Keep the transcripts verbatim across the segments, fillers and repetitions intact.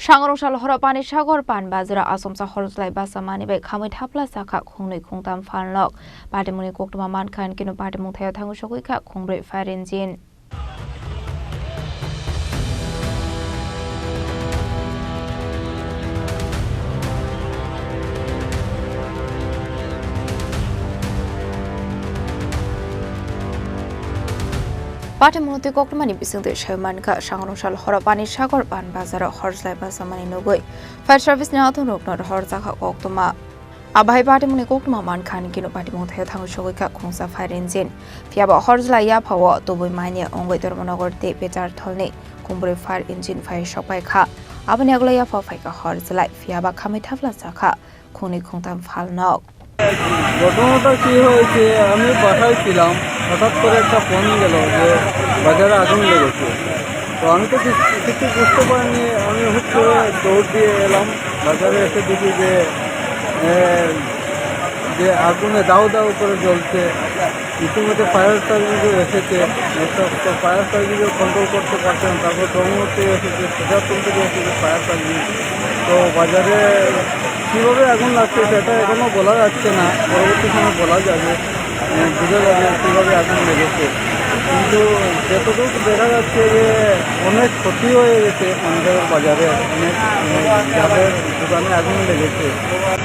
Sangrong sal horo Panisagar Pan Bazar o achomsa horjlai basa mani bai khamwi thapla chakha khungnwi khungtam phalnok. Patimungni koktwma mankha, hinkhe no patimung thaio thangwi sogwi kha khungbrwi fire engine. Patimungni twi koktwmani bisingtwi sai mankha, Sangrong sal horo Panisagar Pan Bazar o horjlai basa mani nugwi fire service ni athungrokno rohorjakha koktwma. Abo hai patimungni koktwma mankha, hinkhe no patimung thaio thangwi sogwi kha khungsa fire engine. Phiyaba horjlai yaphao tubui manya wngwi Dharmanagar tei Pecharthalni khungbrwi fire engine phai sokpai kha. Aboni yagulo yaphao phaikha horjlai, phiyaba khamwi thapla chakha khungnwi khungtam phalnok. ঘটনাটা কি হয়েছে, আমি বাসায় ছিলাম, হঠাৎ করে একটা ফোন গেল যে বাজারে আগুন লেগেছে। তো আমি তো কিছু, কিছু বুঝতে পারিনি, আমি হুট করে দৌড় দিয়ে এলাম। বাজারে এসে দেখি যে, এ, যে আগুনে দাউ দাউ করে জ্বলছে। ইতিমধ্যে ফায়ার সার্ভিসও এসেছে, তো, তো ফায়ার সার্ভিসও কন্ট্রোল করতে পারছে না। তারপর ধর্মনগর থেকে এসেছে, সুজাপুর থেকে এসেছে ফায়ার সার্ভিস। তো বাজারে কীভাবে আগুন লাগছে সেটা এখনও বলা যাচ্ছে না, পরবর্তী সময় বলা যাবে, এ, বোঝা যাবে কীভাবে আগুন লেগেছে। কিন্তু যতটুকু দেখা যাচ্ছে যে অনেক ক্ষতি হয়ে গেছে পানিসাগর বাজারে, অনেক, এ, যাদের দোকানে আগুন লেগেছে।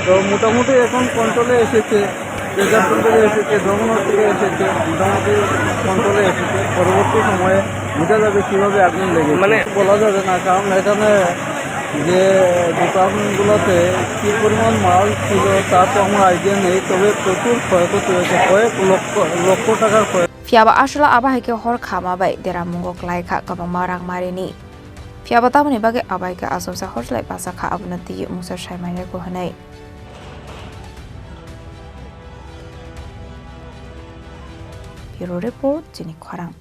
তো মোটামুটি এখন কন্ট্রোলে এসেছে। দুর্গাপুর থেকে এসেছে, ধর্মনগর থেকে এসেছে, মোটামুটি কন্ট্রোলে এসেছে। পরবর্তী সময়ে বোঝা যাবে কীভাবে আগুন লেগেছে। মানে বলা যাবে না, কারণ এখানে যে দোকানগুলোতে কী পরিমাণ মাল ছিল তা তো আমার আইডিয়া নেই, তবে প্রচুর ক্ষয়ক্ষতি হয়েছে, কয়েক লক্ষ, লক্ষ টাকার ক্ষয়। Phiyaba aswla abo hai khe hor khama bai deramungo klai kha kwbangma rang marini. Phiyaba tamoni bagwi abo hai khe achomsa horjlai basa kha, abono twiwi mungsa sai manya ko hwnwi. Bureau Report, Chini Khorang.